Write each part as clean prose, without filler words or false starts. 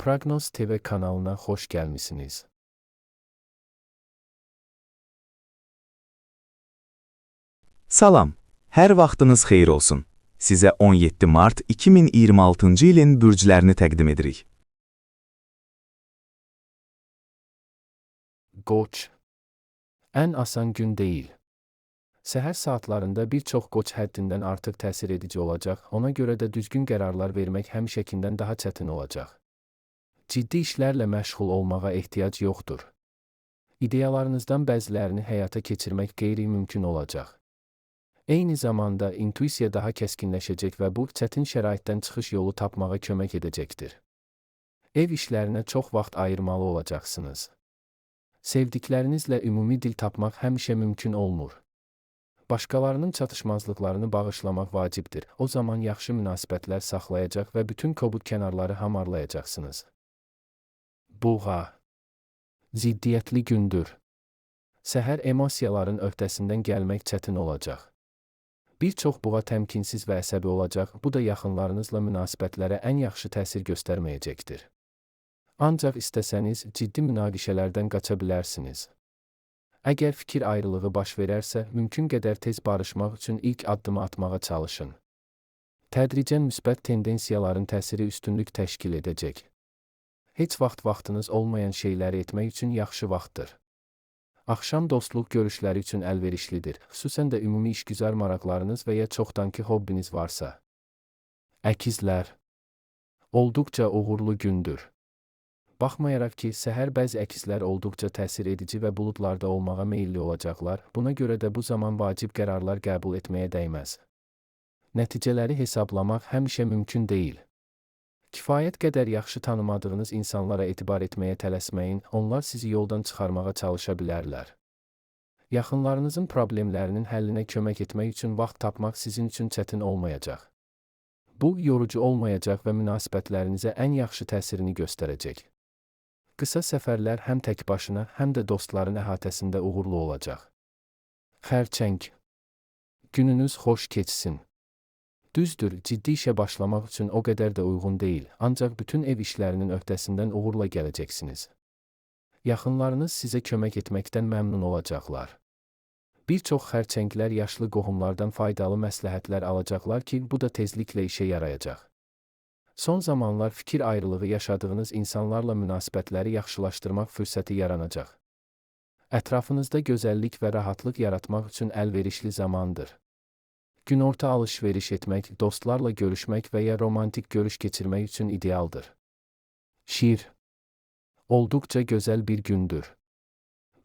Prognoz TV kanalına xoş gəlmisiniz. Salam, hər vaxtınız xeyir olsun. Sizə 17 mart 2026-cı ilin bürclərini təqdim edirik. Qoç. Ən asan gün deyil. Səhər saatlarında bir çox qoç həddindən artıq təsir edici olacaq, ona görə də düzgün qərarlar vermək həmişəkindən daha çətin olacaq. Ciddi işlərlə məşğul olmağa ehtiyac yoxdur. İdeyalarınızdan bəzilərini həyata keçirmək qeyri-mümkün olacaq. Eyni zamanda intuisiya daha kəskinləşəcək və bu çətin şəraitdən çıxış yolu tapmağa kömək edəcəkdir. Ev işlərinə çox vaxt ayırmalı olacaqsınız. Sevdiklərinizlə ümumi dil tapmaq həmişə mümkün olmur. Başqalarının çatışmazlıqlarını bağışlamaq vacibdir. O zaman yaxşı münasibətlər saxlayacaq və bütün kobud kənarları hamarlayacaqsınız. Buğa. Ziddiyyətli gündür. Səhər emosiyaların öhdəsindən gəlmək çətin olacaq. Bir çox buğa təmkinsiz və əsəbi olacaq, bu da yaxınlarınızla münasibətlərə ən yaxşı təsir göstərməyəcəkdir. Ancaq istəsəniz, ciddi münaqişələrdən qaça bilərsiniz. Əgər fikir ayrılığı baş verərsə, mümkün qədər tez barışmaq üçün ilk addımı atmağa çalışın. Tədricən müsbət tendensiyaların təsiri üstünlük təşkil edəcək. Heç vaxt vaxtınız olmayan şeyləri etmək üçün yaxşı vaxtdır. Axşam dostluq görüşləri üçün əlverişlidir, xüsusən də ümumi işgüzar maraqlarınız və ya çoxdankı hobbiniz varsa. Əkizlər. Olduqca uğurlu gündür. Baxmayaraq ki, səhər bəzi əkizlər olduqca təsir edici və buludlarda olmağa meyilli olacaqlar, buna görə də bu zaman vacib qərarlar qəbul etməyə dəyməz. Nəticələri hesablamaq həmişə mümkün deyil. Kifayət qədər yaxşı tanımadığınız insanlara etibar etməyə tələsməyin, onlar sizi yoldan çıxarmağa çalışa bilərlər. Yaxınlarınızın problemlərinin həllinə kömək etmək üçün vaxt tapmaq sizin üçün çətin olmayacaq. Bu, yorucu olmayacaq və münasibətlərinizə ən yaxşı təsirini göstərəcək. Qısa səfərlər həm tək başına, həm də dostların əhatəsində uğurlu olacaq. Xərçəng. Gününüz xoş keçsin. Düzdür, ciddi işə başlamaq üçün o qədər də uyğun deyil, ancaq bütün ev işlərinin öhdəsindən uğurla gələcəksiniz. Yaxınlarınız sizə kömək etməkdən məmnun olacaqlar. Bir çox xərçənglər yaşlı qohumlardan faydalı məsləhətlər alacaqlar ki, bu da tezliklə işə yarayacaq. Son zamanlar fikir ayrılığı yaşadığınız insanlarla münasibətləri yaxşılaşdırmaq fürsəti yaranacaq. Ətrafınızda gözəllik və rahatlıq yaratmaq üçün əlverişli zamandır. Günorta alış-veriş etmək, dostlarla görüşmək və ya romantik görüş keçirmək üçün idealdır. Şir. Olduqca gözəl bir gündür.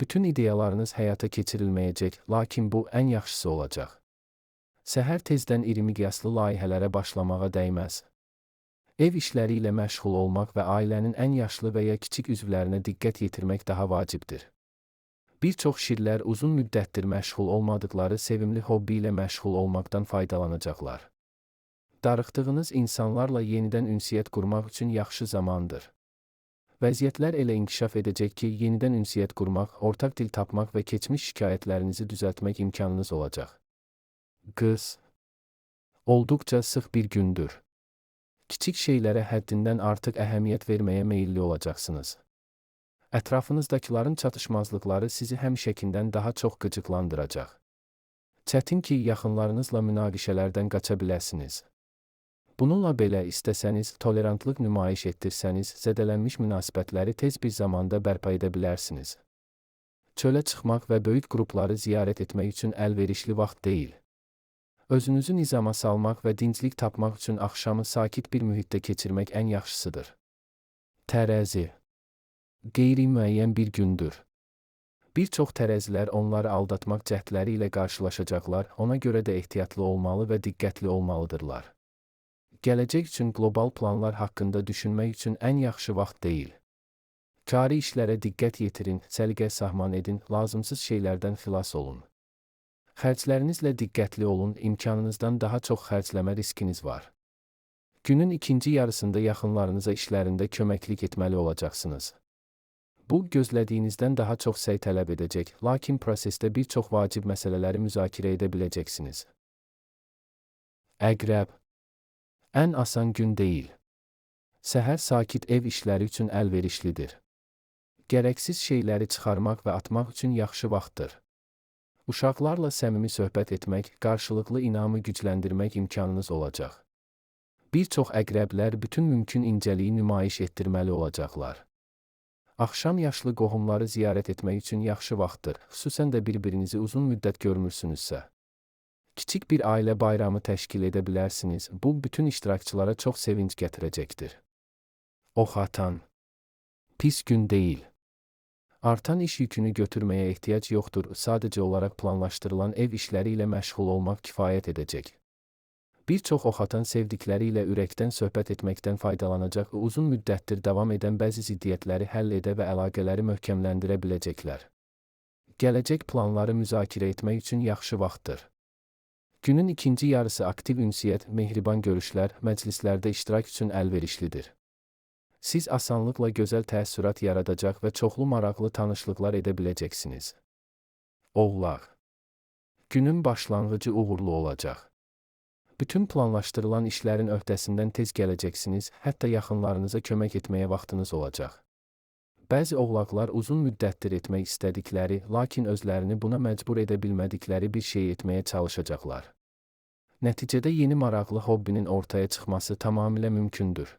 Bütün ideyalarınız həyata keçirilməyəcək, lakin bu ən yaxşısı olacaq. Səhər tezdən iri miqyaslı layihələrə başlamağa dəyməz. Ev işləri ilə məşğul olmaq və ailənin ən yaşlı və ya kiçik üzvlərinə diqqət yetirmək daha vacibdir. Bir çox şirlər uzun müddətdir məşğul olmadıqları sevimli hobbi ilə məşğul olmaqdan faydalanacaqlar. Darıxdığınız insanlarla yenidən ünsiyyət qurmaq üçün yaxşı zamandır. Vəziyyətlər elə inkişaf edəcək ki, yenidən ünsiyyət qurmaq, ortaq dil tapmaq və keçmiş şikayətlərinizi düzəltmək imkanınız olacaq. Qız. Olduqca sıx bir gündür. Kiçik şeylərə həddindən artıq əhəmiyyət verməyə meyilli olacaqsınız. Ətrafınızdakıların çatışmazlıqları sizi həmişəkindən daha çox qıcıqlandıracaq. Çətin ki, yaxınlarınızla münaqişələrdən qaça biləsiniz. Bununla belə istəsəniz, tolerantlıq nümayiş etdirsəniz, zədələnmiş münasibətləri tez bir zamanda bərpa edə bilərsiniz. Çölə çıxmaq və böyük qrupları ziyarət etmək üçün əlverişli vaxt deyil. Özünüzü nizama salmaq və dinclik tapmaq üçün axşamı sakit bir mühitdə keçirmək ən yaxşısıdır. Tərəzi. Qeyri-müəyyən bir gündür. Bir çox tərəzilər onları aldatmaq cəhdləri ilə qarşılaşacaqlar, ona görə də ehtiyatlı olmalı və diqqətli olmalıdırlar. Gələcək üçün qlobal planlar haqqında düşünmək üçün ən yaxşı vaxt deyil. Cari işlərə diqqət yetirin, səliqə sahman edin, lazımsız şeylərdən xilas olun. Xərclərinizlə diqqətli olun, imkanınızdan daha çox xərcləmə riskiniz var. Günün ikinci yarısında yaxınlarınıza işlərində köməklik etməli olacaqsınız. Bu, gözlədiyinizdən daha çox səy tələb edəcək, lakin prosesdə bir çox vacib məsələləri müzakirə edə biləcəksiniz. Əqrəb. Ən asan gün deyil. Səhər sakit ev işləri üçün əlverişlidir. Gərəksiz şeyləri çıxarmaq və atmaq üçün yaxşı vaxtdır. Uşaqlarla səmimi söhbət etmək, qarşılıqlı inamı gücləndirmək imkanınız olacaq. Bir çox əqrəblər bütün mümkün incəliyi nümayiş etdirməli olacaqlar. Axşam yaşlı qohumları ziyarət etmək üçün yaxşı vaxtdır, xüsusən də bir-birinizi uzun müddət görmürsünüzsə. Kiçik bir ailə bayramı təşkil edə bilərsiniz, bu bütün iştirakçılara çox sevinc gətirəcəkdir. Oxatan. Pis gün deyil. Artan iş yükünü götürməyə ehtiyac yoxdur, sadəcə olaraq planlaşdırılan ev işləri ilə məşğul olmaq kifayət edəcək. Bir çox oxatan sevdikləri ilə ürəkdən söhbət etməkdən faydalanacaq, uzun müddətdir davam edən bəzi ziddiyyətləri həll edə və əlaqələri möhkəmləndirə biləcəklər. Gələcək planları müzakirə etmək üçün yaxşı vaxtdır. Günün ikinci yarısı aktiv ünsiyyət, mehriban görüşlər, məclislərdə iştirak üçün əlverişlidir. Siz asanlıqla gözəl təəssürat yaradacaq və çoxlu maraqlı tanışlıqlar edə biləcəksiniz. Oğlaq. Günün başlanğıcı uğurlu olacaq. Bütün planlaşdırılan işlərin öhdəsindən tez gələcəksiniz, hətta yaxınlarınıza kömək etməyə vaxtınız olacaq. Bəzi oğlaqlar uzun müddətdir etmək istədikləri, lakin özlərini buna məcbur edə bilmədikləri bir şey etməyə çalışacaqlar. Nəticədə yeni maraqlı hobbinin ortaya çıxması tamamilə mümkündür.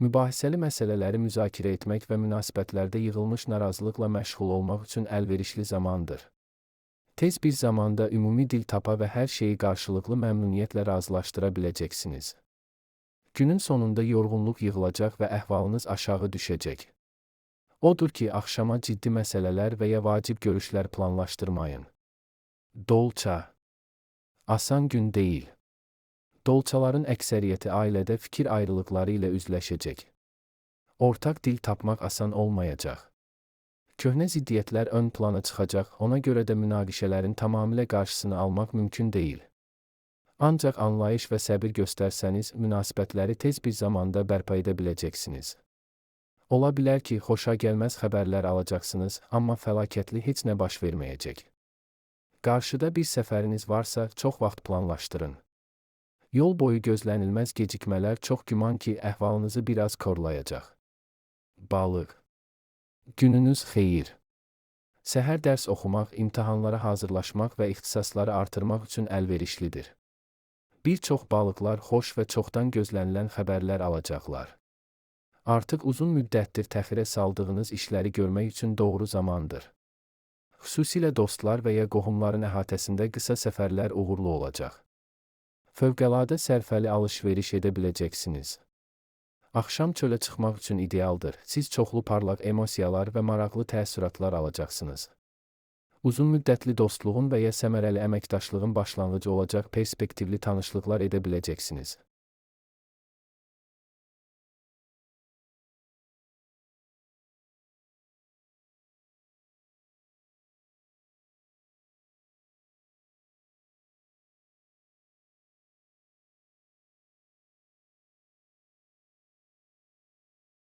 Mübahisəli məsələləri müzakirə etmək və münasibətlərdə yığılmış narazılıqla məşğul olmaq üçün əlverişli zamandır. Tez bir zamanda ümumi dil tapa və hər şeyi qarşılıqlı məmnuniyyətlə razılaşdıra biləcəksiniz. Günün sonunda yorğunluq yığılacaq və əhvalınız aşağı düşəcək. Odur ki, axşama ciddi məsələlər və ya vacib görüşlər planlaşdırmayın. Dolça. Asan gün deyil. Dolçaların əksəriyyəti ailədə fikir ayrılıqları ilə üzləşəcək. Ortaq dil tapmaq asan olmayacaq. Köhnə ziddiyyətlər ön plana çıxacaq, ona görə də münaqişələrin tamamilə qarşısını almaq mümkün deyil. Ancaq anlayış və səbir göstərsəniz, münasibətləri tez bir zamanda bərpa edə biləcəksiniz. Ola bilər ki, xoşagəlməz xəbərlər alacaqsınız, amma fəlakətli heç nə baş verməyəcək. Qarşıda bir səfəriniz varsa, çox vaxt planlaşdırın. Yol boyu gözlənilməz gecikmələr çox güman ki, əhvalınızı biraz korlayacaq. Balıq. Gününüz xeyir. Səhər dərs oxumaq, imtahanlara hazırlaşmaq və ixtisasları artırmaq üçün əlverişlidir. Bir çox balıqlar xoş və çoxdan gözlənilən xəbərlər alacaqlar. Artıq uzun müddətdir təxirə saldığınız işləri görmək üçün doğru zamandır. Xüsusilə dostlar və ya qohumların əhatəsində qısa səfərlər uğurlu olacaq. Fövqəladə sərfəli alış-veriş edə biləcəksiniz. Axşam çölə çıxmaq üçün idealdır. Siz çoxlu parlaq emosiyalar və maraqlı təəssüratlar alacaqsınız. Uzun müddətli dostluğun və ya səmərəli əməkdaşlığın başlanğıcı olacaq perspektivli tanışlıqlar edə biləcəksiniz.